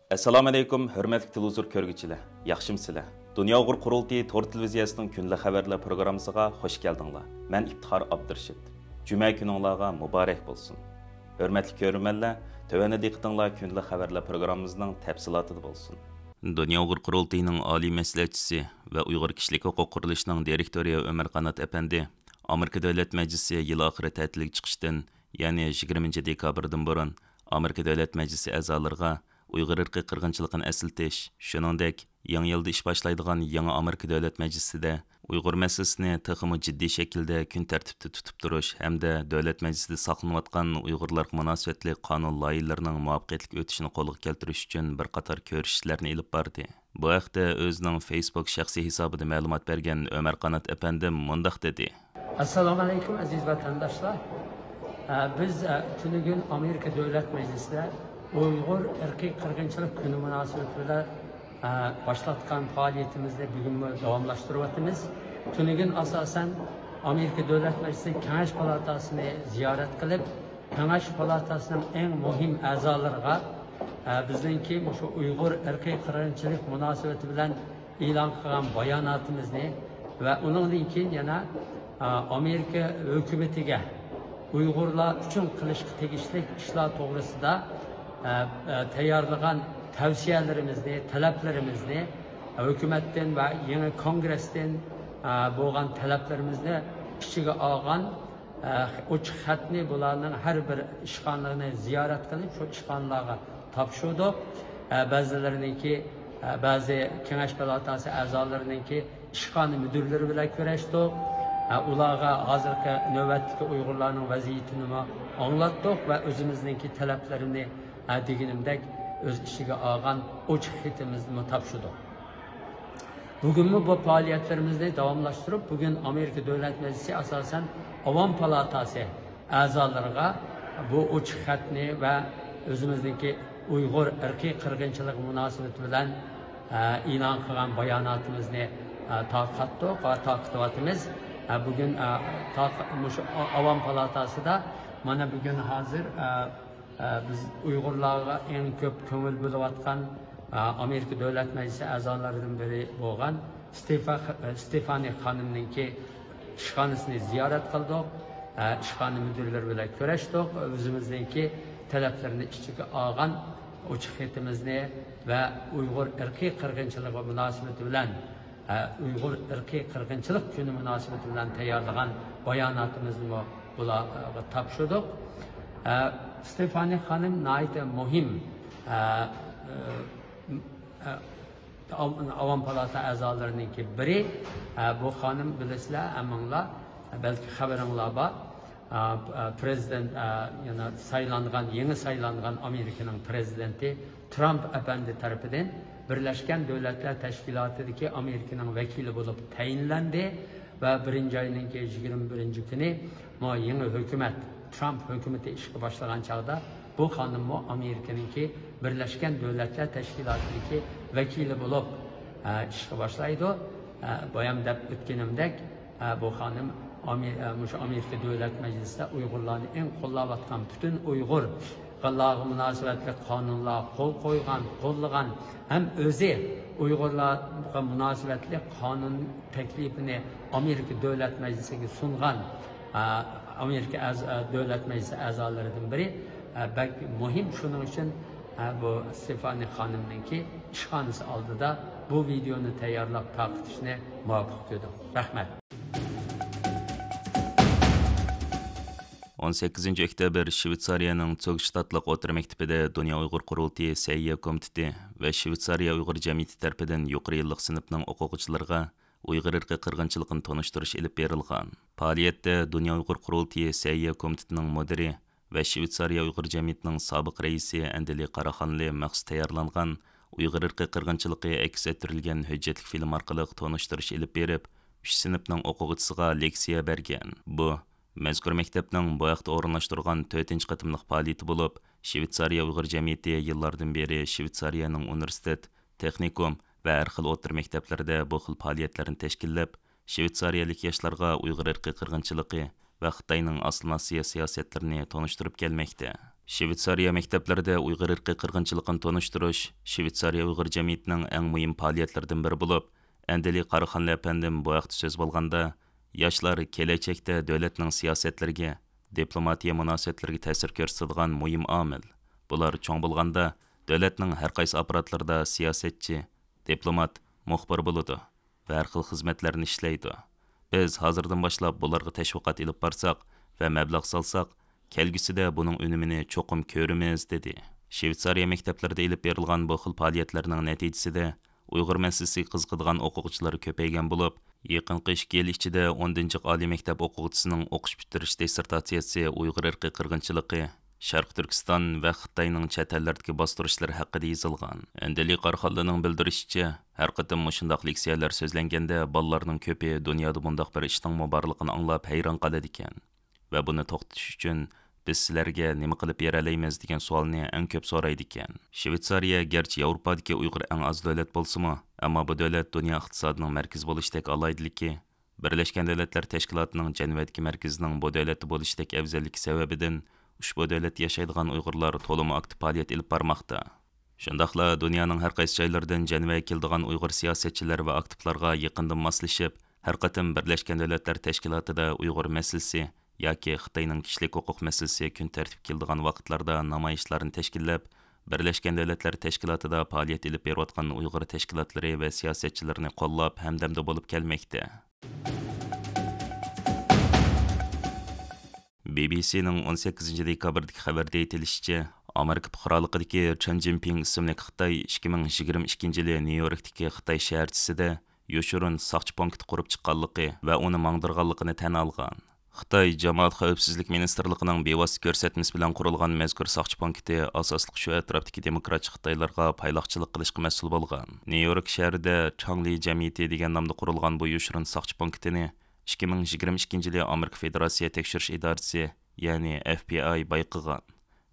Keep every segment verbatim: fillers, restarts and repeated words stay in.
ئەسسالامۇئەلەيكۇم، ھۆرمەتلىك تېلېۋىزور كۆرگۈچىلەر، ياخشىمۇسىلەر؟ دۇنيا ئۇيغۇر قۇرۇلتىيى تور تېلېۋىزىيەسىنىڭ كۈندىلىك خەۋەرلەر پروگراممىسىغا خوش كەلدىڭلار. مەن ئىپتىخار ئابدۇرېشىت. جۈمە كۈنۈڭلارغا مۇبارەك بولسۇن. ھۆرمەتلىك كۆرۈرمەنلەر، تۆۋەندە دىققىتىڭلار كۈندىلىك خەۋەرلەر پروگراممىمىزنىڭ تەپسىلاتىدا بولسۇن. دۇنيا ئۇيغۇر قۇرۇلتىيىنىڭ ئالىي مەسلىھەتچىسى ۋە ئۇيغۇر كىشىلىك ھوقۇق قۇرۇلۇشىنىڭ دىرېكتورى ئۆمەر قانات ئەپەندى ئامېرىكا دۆلەت مەجلىسى يىل ئاخىرى تەتىلگە چىقىشتىن، يەنى يىگىرمىنچى دېكابىردىن بۇرۇن ئامېرىكا دۆلەت مەجلىسى ئەزالىرىغا ئۇيغۇر ئىرقىي قىرغىنچىلىقىنى ئەسلىتىش، شۇنىڭدەك يېڭى يىلدا ئىش باشلايدىغان يېڭى ئامېرىكا دۆلەت مەجلىسىدە ئۇيغۇر مەسىلىسىنى تېخىمۇ جىددىي شەكىلدە كۈن تەرتىپتە تۇتۇپ تۇرۇش ھەمدە دۆلەت مەجلىسىدە ساقلىنىۋاتقان ئۇيغۇرلارغا مۇناسىۋەتلىك قانۇن لايىھىلىرىنىڭ مۇۋەپپەقىيەتلىك ئۆتۈشىنى قولغا كەلتۈرۈش ئۈچۈن بىر قاتار كۆرۈشۈشلەرنى ئېلىپ باردى. بۇ ھەقتە ئۆزىنىڭ فېيسبۇك شەخسىي ھېسابىدا مەلۇمات بەرگەن ئۆمەر قانات ئەپەندىم مۇنداق دېدى. ئەسسالامۇئەلەيكۇم، ئەزىز ۋەتەنداشلار. ئە، بىز، ئە، تۈنۈگۈن ئامېرىكا دۆلەت مەجلىسىدە ئۇيغۇر ئىرقىي قىرغىنچىلىق كۈنى مۇناسىۋىتى بىلەن، ئە، باشلاتقان پائالىيىتىمىزنى بۈگۈنمۇ داۋاملاشتۇرۇۋاتىمىز. تۈنۈگۈن ئاساسەن ئامېرىكا دۆلەت مەجلىسى كېڭەش پالاتاسىنى زىيارەت قىلىپ، كېڭەش پالاتاسىنىڭ ئەڭ مۇھىم ئەزالىرىغا، ئە، بىزنىڭكى مۇشۇ ئۇيغۇر ئىرقىي قىرغىنچىلىق مۇناسىۋىتى بىلەن ئېلان قىلغان باياناتىمىزنى ۋە ئۇنىڭدىن كېيىن يەنە، ئە، ئامېرىكا ھۆكۈمىتىگە ئۇيغۇرلار ئۈچۈن قىلىشقا تېگىشلىك ئىشلار توغرىسىدا، ئە، ئە، تەييارلىغان تەۋسىيەلىرىمىزنى، تەلەپلىرىمىزنى، ھۆكۈمەتتىن ۋە يېڭى كونگرېستىن، ئە، بولغان تەلەپلىرىمىزنى ئىچىگە ئالغان ئە، ئوچۇق خەتنى بۇلارنىڭ ھەر بىر ئىشخانىنى زىيارەت قىلىپ، شۇ ئىشخانىلارغا تاپشۇردۇق. ئە، بەزىلىرىنىڭكى، ئە، بەزى كېڭەش پالاتاسى ئەزالىرىنىڭكى ئىشخانا مۇدىرلىرى بىلەن كۆرۈشتۇق. ئە، ئۇلارغا ھازىرقى نۆۋەتتىكى ئۇيغۇرلارنىڭ ۋەزىيىتىنىمۇ ئاڭلاتتۇق ۋە ئۆزىمىزنىڭكى تەلەپلىرىنى، ئە، دېگىنىمدەك ئۆز ئىچىگە ئالغان ئوچۇق خېتىمىزنىمۇ تاپشۇردۇق. بۈگۈنمۇ بۇ پائالىيەتلىرىمىزنى داۋاملاشتۇرۇپ، بۈگۈن ئامېرىكا دۆلەت مەجلىسى ئاساسەن ئاۋام پالاتاسى ئەزالىرىغا بۇ ئوچۇق خەتنى ۋە ئۆزىمىزنىڭكى ئۇيغۇر ئىرقىي قىرغىنچىلىقى مۇناسىۋىتى بىلەن، ئە، ئېلان قىلغان باياناتىمىزنى، ئە، تارقاتتۇق ۋە تارقىتىۋاتىمىز. ئە، بۈگۈن، ئە، تارق-، مۇشۇ ئا-، ئاۋام پالاتاسىدا مانا بۈگۈن ھازىر، ئە، ئە، بىز ئۇيغۇرلارغا ئەڭ كۆپ كۆڭۈل بۆلۈۋاتقان، ئە، ئامېرىكا دۆلەت مەجلىسى ئەزالىرىدىن بىرى بولغان ستېفا-، ئە، ستېفانى خانىمنىڭكى ئىشخانىسىنى زىيارەت قىلدۇق. ئە، ئىشخانا مۇدىرلىرى بىلەن كۆرۈشتۇق. ئۆزىمىزنىڭكى تەلەپلىرىنى ئىچىگە ئالغان ئوچۇق خېتىمىزنى ۋە ئۇيغۇر ئىرقىي قىرغىنچىلىقى مۇناسىۋىتى بىلەن ئە، ئۇيغۇر ئىرقىي قىرغىنچىلىق كۈنى مۇناسىۋىتى بىلەن تەييارلىغان باياناتىمىزنىمۇ بۇلارغا تاپشۇردۇق. ئە، ستېفانى خانىم ناھايىتى مۇھىم، ئە، ئە، ئە، ئاۋام پالاتا ئەزالىرىنىڭكى بىرى. ئە، بۇ خانىم بىلىسىلەر، ھەممىڭلار، بەلكى خەۋىرىڭلار بار. ئا، ئا، پرېزىدېنت، ئا، يەنە سايلانغان، يېڭى سايلانغان ئامېرىكىنىڭ پرېزىدېنتى ترامپ ئەپەندى تەرىپىدىن بىرلەشكەن دۆلەتلەر تەشكىلاتىدىكى ئامېرىكىنىڭ ۋەكىلى بولۇپ تەيىنلەندى ۋە بىرىنچى ئاينىڭكى يىگىرمە بىرىنچى كۈنى مو يېڭى ھۆكۈمەت، ترامپ ھۆكۈمىتى ئىشقا باشلىغان چاغدا بۇ خانىممۇ ئامېرىكىنىڭكى بىرلەشكەن دۆلەتلەر تەشكىلاتىدىكى ۋەكىلى بولۇپ، ئا، ئىشقا باشلايدۇ. ئا، بايام دەپ ئۆتكىنىمدەك، ئە، بۇ خانىم ئامې-، ئە، مۇشۇ ئامېرىكا دۆلەت مەجلىسىدە ئۇيغۇرلارنى ئەڭ قوللاۋاتقان پۈتۈن ئۇيغۇرلارغا مۇناسىۋەتلىك قانۇنلار قول قويغان، قوللىغان ھەم ئۆزى ئۇيغۇرلارغا مۇناسىۋەتلىك قانۇن تەكلىپىنى ئامېرىكا دۆلەت مەجلىسىگە سۇنغان، ئە، ئامېرىكا ئەز-، ئە، دۆلەت مەجلىسى ئەزالىرىدىن بىرى. ئە، بەك مۇھىم، شۇنىڭ ئۈچۈن، ئە، بۇ ستېفانى خانىمنىڭكى ئىشخانىسى ئالدىدا بۇ ۋىدېئونى تەييارلاپ تارقىتىشنى مۇۋاپىق كۆردۇق. رەھمەت. ئون سەككىزىنچى ئۆكتەبىر شىۋېتسارىيەنىڭ تسۇگ شتاتلىق ئوتتۇرا مەكتىپىدە دۇنيا ئۇيغۇر قۇرۇلتىيى سەھىيە كومىتېتى ۋە شىۋېتسارىيە ئۇيغۇر جەمئىيىتى تەرىپىدىن يۇقىرى يىللىق سىنىپنىڭ ئوقۇغۇچىلىرىغا ئۇيغۇر ئىرقىي قىرغىنچىلىقىنى تونۇشتۇرۇش ئېلىپ بېرىلغان. پائالىيەتتە دۇنيا ئۇيغۇر قۇرۇلتىيى سەھىيە كومىتېتىنىڭ مۇدىرى ۋە شىۋېتسارىيە ئۇيغۇر جەمئىيىتىنىڭ سابىق رەئىسى ئەندىلى قاراخانلى مەخسۇس تەييارلانغان ئۇيغۇر ئىرقىي قىرغىنچىلىقى ئەكس ئەتتۈرۈلگەن ھۆججەتلىك فىلىم ئارقىلىق تونۇشتۇرۇش ئېلىپ بېرىپ، ئۈچ سىنىپنىڭ ئوقۇغۇچىسىغا لېكسىيە بەرگەن. بۇ، مەزكۇر مەكتەپنىڭ بۇ ھەقتە ئورۇنلاشتۇرغان تۆتىنچى قېتىملىق پائالىيىتى بولۇپ، شىۋېتسارىيە ئۇيغۇر جەمئىيىتى يىللاردىن بېرى شىۋېتسارىيەنىڭ ئۇنىۋېرسىتېت، تېخنىكوم ۋە ھەر خىل ئوتتۇرا مەكتەپلىرىدە بۇ خىل پائالىيەتلەرنى تەشكىللەپ، شىۋېتسارىيەلىك ياشلارغا ئۇيغۇر ئىرقىي قىرغىنچىلىقى ۋە خىتاينىڭ ئاسسىمىلياتسىيە سىياسەتلىرىنى تونۇشتۇرۇپ كەلمەكتە. شۋېتسارىيە مەكتەپلىرىدە ئۇيغۇر ئىرقىي قىرغىنچىلىقىنى تونۇشتۇرۇش شۋېتسارىيە ئۇيغۇر جەمئىيىتىنىڭ ئەڭ مۇھىم پائالىيەتلىرىدىن بىرى بولۇپ، ئەندىلى قاراخانلى ئەپەندىم بۇ ھەقتە سۆز بولغاندا، ياشلار كېلەچەكتە دۆلەتنىڭ سىياسەتلىرىگە، دىپلوماتىيە مۇناسىۋەتلىرىگە تەسىر كۆرسىتىدىغان مۇھىم ئامىل. بۇلار چوڭ بولغاندا دۆلەتنىڭ ھەر قايسى ئاپپاراتلىرىدا سىياسەتچى، دىپلومات، مۇخبىر بولىدۇ ۋە ھەر خىل خىزمەتلەرنى ئىشلەيدۇ. بىز ھازىردىن باشلاپ بۇلارغا تەشۋىقات ئېلىپ بارساق ۋە مەبلەغ سالساق، كەلگۈسىدە بۇنىڭ ئۈنۈمىنى چوقۇم كۆرىمىز، دېدى. شۋېتسارىيە مەكتەپلىرىدە ئېلىپ بېرىلغان بۇ خىل پائالىيەتلەرنىڭ نەتىجىسىدە ئۇيغۇر مەسىلىسىگە قىزىقىدىغان ئوقۇغۇچىلار كۆپەيگەن بولۇپ، يېقىنقى ئىككى يىل ئىچىدە ئون دىنجىق ئالىي مەكتەپ ئوقۇغۇچىسىنىڭ ئوقۇش پۈتتۈرۈش دىسسېرتاتسىيەسى ئۇيغۇر ئىرقىي قىرغىنچىلىقى، شەرقىي تۈركىستان ۋە خىتاينىڭ چەت ئەللەردىكى باستۇرۇشلىرى ھەققىدە يېزىلغان. ئەندىلى قاراخانلىنىڭ بىلدۈرۈشىچە، ھەر قېتىم مۇشۇنداق لېكسىيەلەر سۆزلەنگەندە، بالىلارنىڭ كۆپى دۇنيادا بۇنداق بىر ئىشنىڭمۇ بارلىقىنى ئاڭلاپ ھەيران قالىدىكەن ۋە بۇنى توختىتىش ئۈچۈن بىز سىلەرگە نېمە قىلىپ بېرەلەيمىز دېگەن سوئالنى ئەڭ كۆپ سورايدىكەن. شۋېتسارىيە گەرچە ياۋروپادىكى ئۇيغۇر ئەڭ ئاز دۆلەت بولسىمۇ، ئەمما بۇ دۆلەت دۇنيا ئىقتىسادىنىڭ مەركىزى بولۇشتەك ئالاھىدىلىكى، بىرلەشكەن دۆلەتلەر تەشكىلاتىنىڭ جەنۋەدىكى مەركىزىنىڭ بۇ دۆلەتتە بولۇشتەك ئەۋزەللىكى سەۋەبىدىن، ئۇشبۇ دۆلەتتە ياشايدىغان ئۇيغۇرلار تولىمۇ ئاكتىپ پائالىيەت ئېلىپ بارماقتا. شۇنداقلا دۇنيانىڭ ھەر قايسى جايلىرىدىن جەنۋەگە كېلىدىغان ئۇيغۇر سىياسەتچىلەر ۋە ئاكتىپلارغا يېقىندىن ماسلىشىپ، ھەر قېتىم بىرلەشكەن دۆلەتلەر تەشكىلاتىدا ئۇيغۇر مەسىلىسى ياكى خىتاينىڭ كىشىلىك ھوقۇق مەسىلىسى كۈن تەرتىپكە كېلىدىغان ۋاقىتلاردا نامايىشلارنى تەشكىللەپ، بىرلەشكەن دۆلەتلەر تەشكىلاتىدا پائالىيەت ئېلىپ بېرىۋاتقان ئۇيغۇر تەشكىلاتلىرى ۋە سىياسەتچىلىرىنى قوللاپ ھەمدەمدە بولۇپ كەلمەكتە. بى بى سىنىڭ ئون سەككىزىنچى دېكابىردىكى خەۋەردە ئېيتىلىشىچە، ئامېرىكا پۇقرالىقىدىكى چېن جىنپىڭ ئىسىملىك خىتاي ئىككى مىڭ يىگىرمە ئىككىنچى يىلى نيۇ يوركتىكى خىتاي شەھەرچىسىدە يوشۇرۇن ساقچى پونكىتى قۇرۇپ چىققانلىقى ۋە ئۇنى ماڭدۇرغانلىقىنى تەن ئالغان. خىتاي جامائەت خەۋپسىزلىك مىنىستىرلىقىنىڭ بىۋاسىتە كۆرسەتمىسى بىلەن قۇرۇلغان مەزكۇر ساقچى پونكىتى ئاساسلىق شۇ ئەتراپتىكى دېموكراتچى خىتايلارغا پايلاقچىلىق قىلىشقا مەسئۇل بولغان. نيۇ يورك شەھىرىدە چاڭلى جەمئىيىتى دېگەن نامدا قۇرۇلغان بۇ يوشۇرۇن ساقچى پونكىتىنى ئىككى مىڭ يىگىرمە ئىككىنچى يىلى ئامېرىكا فېدېراتسىيە تەكشۈرۈش ئىدارىسى، يەنى ئەف بى ئاي بايقىغان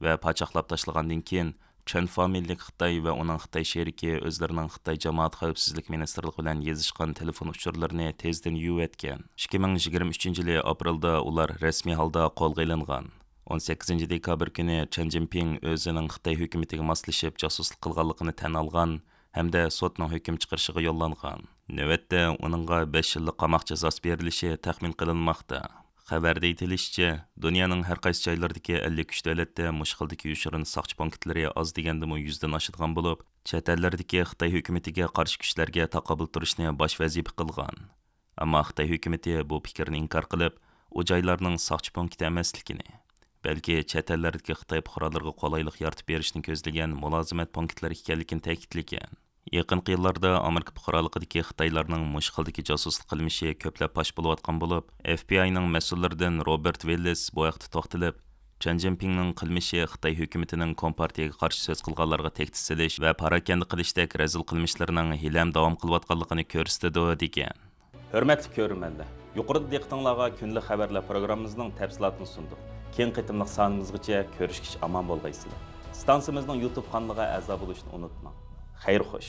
ۋە پاچاقلاپ تاشلىغاندىن كېيىن، چېن فامىلىلىك خىتاي ۋە ئۇنىڭ خىتاي شېرىكى ئۆزلىرىنىڭ خىتاي جامائەت خەۋپسىزلىك مىنىستىرلىقى بىلەن يېزىشقان تېلېفون ئۇچۇرلىرىنى تېزدىن يۇيۇۋەتكەن. ئىككى مىڭ يىگىرمە ئۈچىنچى يىلى ئاپرېلدا ئۇلار رەسمىي ھالدا قولغا ئېلىنغان. ئون سەككىزىنچى دېكابىر كۈنى چېن جىنپىڭ ئۆزىنىڭ خىتاي ھۆكۈمىتىگە ماسلىشىپ جاسۇسلۇق قىلغانلىقىنى تەن ئالغان ھەمدە سوتنىڭ ھۆكۈم چىقىرىشىغا يوللانغان. نۆۋەتتە ئۇنىڭغا بەش يىللىق قاماق جازاسى بېرىلىشى تەخمىن قىلىنماقتا. خەۋەردە ئېيتىلىشىچە، دۇنيانىڭ ھەر قايسى جايلىرىدىكى ئەللىك ئۈچ دۆلەتتە مۇشۇ خىلدىكى يوشۇرۇن ساقچى پونكىتلىرى ئاز دېگەندىمۇ يۈزدىن ئاشىدىغان بولۇپ، چەت ئەللەردىكى خىتاي ھۆكۈمىتىگە قارشى كۈچلەرگە تاقابىل تۇرۇشنى باش ۋەزىپە قىلغان. ئەمما خىتاي ھۆكۈمىتى بۇ پىكىرنى ئىنكار قىلىپ، ئۇ جايلارنىڭ ساقچى پونكىتى ئەمەسلىكىنى، بەلكى چەت ئەللەردىكى خىتاي پۇقرالىرىغا قولايلىق يارىتىپ بېرىشنى كۆزلىگەن مۇلازىمەت پونكىتلىرى ئىكەنلىكىنى تەكىتلىگەن. يېقىنقى يىللاردا ئامېرىكا پۇقرالىقىدىكى خىتايلارنىڭ مۇشۇ خىلدىكى جاسۇسلۇق قىلمىشى كۆپلەپ پاش بولۇۋاتقان بولۇپ، ئېف بى ئاينىڭ مەسئۇللىرىدىن روبېرت ۋىللىس بۇ ھەقتە توختىلىپ، چېن جىنپىڭنىڭ قىلمىشى خىتاي ھۆكۈمىتىنىڭ كومپارتىيىگە قارشى سۆز قىلغانلارغا تەھدىت سېلىش ۋە پاراكەندە قىلىشتەك رەزىل قىلمىشلىرىنىڭ ھېلىھەم داۋام قىلىۋاتقانلىقىنى كۆرسىتىدۇ، دېگەن. ھۆرمەتلىك كۆرۈرمەنلەر، يۇقىرىدا دىققىتىڭلارغا كۈندىلىك خەۋەرلەر پروگراممىمىزنىڭ تەپسىلاتىنى سۇندۇق. كېيىنكى قېتىملىق سانىمىزغىچە كۆرۈشكىچە ئامان بولغايسىلەر. ئىستانسىمىزنىڭ يۇتۇب قانىلىغا ئەزا بولۇشنى ئۇنتۇماڭ. خەير خوش.